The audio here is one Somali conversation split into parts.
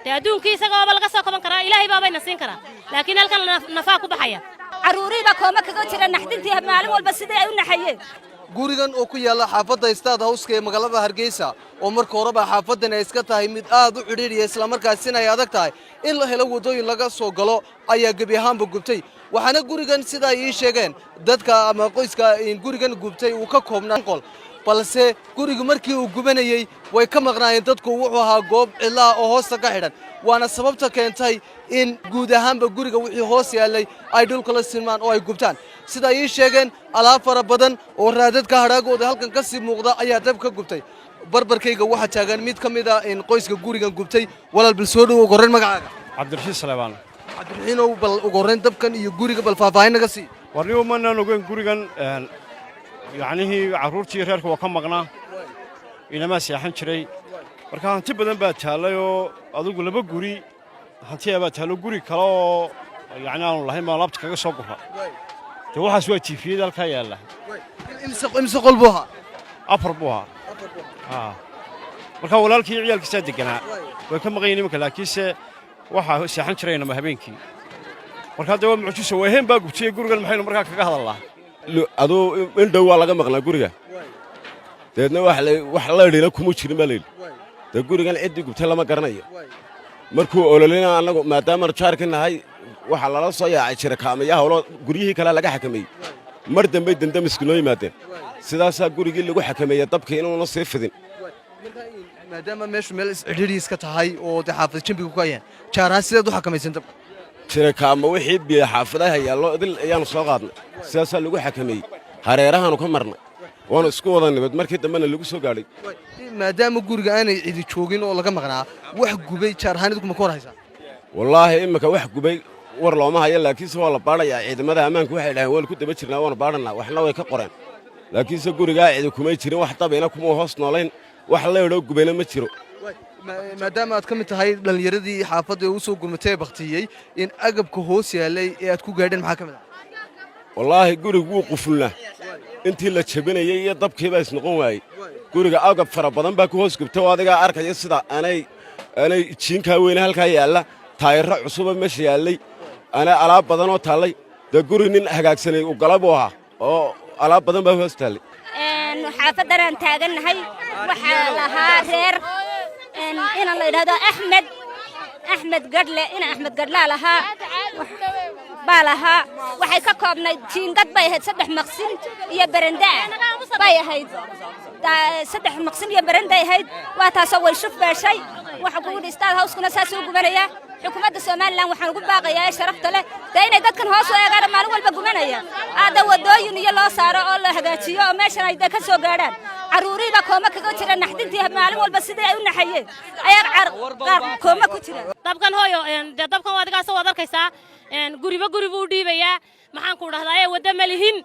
Dee adduunkii isagaaba laga soo kaban karaa, Ilaahay baabayna siin karaa, laakiin halkan nafaa ku baxaya. Carruurihii baa kooma kaga jira naxdintii, maalin walba sidii ay u naxayeen. Gurigan oo ku yaalla xaafadda State House-ka ee magaalada Hargeysa, oo marka horeba xaafaddan ay iska tahay mid aad u cidhiidhiya, islamarkaasina ay adag tahay in la helo waddooyin laga soo galo, ayaa gebi ahaanba gubtay. Waxaana gurigan, sida ay ii sheegeen dadka ama qoyska gurigan gubtay, uu ka koobnaa qol, balse gurigu markii uu gubanayey way ka maqnaayeen dadku. Wuxuu ahaa goob cidlaha oo hoosta ka xidhan, waana sababta keentay in guud ahaanba guriga wixii hoos yaallay ay dhulka la sinmaan oo ay gubtaan. Sida ay ii sheegeen, alaab fara badan oo raadadka hadhaagooda halkan ka sii muuqda ayaa dab ka gubtay. Barbarkayga waxaa taagan mid ka mid a in qoyska gurigan gubtay. Walaal, bal soo dhowo, ugu horrayn magacaaga? Cabdirashiid Saleebaan. Cabdiraxiinow, bal ugu horrayn dabkan iyo guriga bal faahfaahin naga sii. Warnigu manaan ogeyn gurigan, yacnihii carruurtii reerka waa ka maqnaa, inamaa seexan jiray. Marka hanti badan baa taallay oo adugu laba guri hantiyaa baa taallo, guri kale oo yacni aanu lahayn baan laabta kaga soo gura. Dee waxaas waa tiifiyada halkaa yaalla. Imse qol buu ahaa? Afar buu ahaa. Marka walaalkii ciyaalkiisaa degganaa, way ka maqan yihin iminka, laakiinse waxaa seexan jiray inama habeenkii. Markaa dee waa mucjiso, waaheen baa gubtiyey gurigan. Maxaynu markaa kaga hadalnaa? Aduu in dhow waa laga maqnaa guriga, dabeedna wax laydhina kuma jirin baa layidhi. Dee gurigan ciddii gubtay lama garanayo. Markuu ololina annagu maadaamaanu jaarka nahay, waxaa lala soo yaacay jirakaamayaha howlo guryihii kale laga xakameeyey. Mar dambey dendamisku noo yimaadeen, sidaasaa gurigii lagu xakameeyey dabkii inuuna sii fidin. Maadaama meeshu meel iscidhiidhi iska tahay oo dee xaafad jambiga ku hayaan, jaarahaan sideed u xakamaysan dabka? Jirakaama wixii biyo xaafadaha yaallo idil ayaannu soo qaadnay, sidaasaa lagu xakameeyey. Hareerahaannu ka marnay, waanu isku wada nimid markii dambena lagu soo gaadhay. Maadaama guriga aanay cidi joogin oo laga maqnaa, wax gubay jaar ahaan idinku ma ka war haysaa? Wallaahi imminka wax gubay war looma hayo, laakiinse waa la baadhayaa. Ciidamada ammaanku waxay dhaheen waanu ku daba jirnaa, waanu baadhannaa, waxna way ka qoreen. Laakiinse gurigaa cidi kumay jirin, wax dabayna kuma hoos noolayn, wax leedhoo gubayna ma jiro. Maadaama aad ka mid tahay dhallinyaradii xaafadda ee u soo gurmatay ee baktiyey, in agabka hoos yaallay ee aad ku gaadheen maxaa ka mid ah? Wallaahi gurigu wuu qufulnaa intii la jabinayey iyo dabkii baa isnoqon waayey. Guriga agab fara badan baa ku hoos gubtay oo adigaa arkaya, sida aanay jiinkaa weyne halkaa yaalla, taayirro cusuba meesha yaallay, aanay alaab badanoo taallay. Dee guri nin hagaagsanay u gala buu ahaa oo alaab badan baa hoos taallay. Xaafaddanaan taagannahay waxaa lahaa reer inan la yidhahdo Axmed, Axmed Gadhle. Ina Axmed Gadhlaa lahaa baa lahaa. Waxay ka koobnayd jiingad bay ahayd, saddex maqsin iyo berendaa bay ahayd, saddex maqsin iyo berenday ahayd. Waa taasoo way shuf beeshay. Waxa kugu State House-kuna saasuu gubanayaa. Xukuumadda Somaliland waxaan ugu baaqayaa ee sharafta leh dee inay dadkan hoos u eegaan, maalin walba gumanaya, aada waddooyin iyo loo saaro oo la hagaajiyo oo meeshan ay dee ka soo gaadhaan. Carruurihii baa kooma kaga jira naxdintii, maalin walba sidii ay u naxayeen ayaa qaar kooma ku jira. Dabkan hooyo, dee dabkan waa adigaasoo waad arkaysaa, guriba guri buu u dhiibayaa. Maxaan ku dhahdaa, ee wadda ma lihin.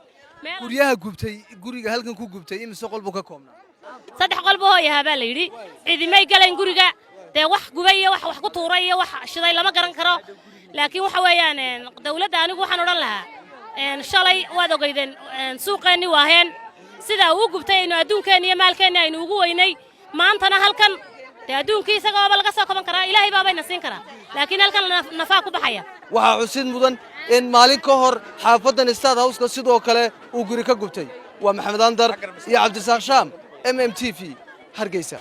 Guryaha gubtay, guriga halkan ku gubtay imise qol buu ka koobnaa? Saddex qol buu hooyahaa baa la yidhi. Cidimay galayn guriga. Dee wax gubay iyo wax wax ku tuuray iyo wax shiday lama garan karo, laakiin waxa weeyaan dawladda anigu waxaan odhan lahaa, shalay waad ogeydeen suuqeennii waaheen sidaa uu gubtay, aynu adduunkeenni iyo maalkeenni aynu ugu weynay. Maantana halkan dee adduunkii isagaaba laga soo kaban karaa, Ilaahay baabayna siin karaa, laakiin halkan nafaa ku baxaya. Waxaa xusid mudan in maalin ka hor xaafaddan State House-ka sidoo kale uu guri ka gubtay. Waa Maxamed Andar iyo Cabdisaaq Shaam, MMTV, Hargeysa.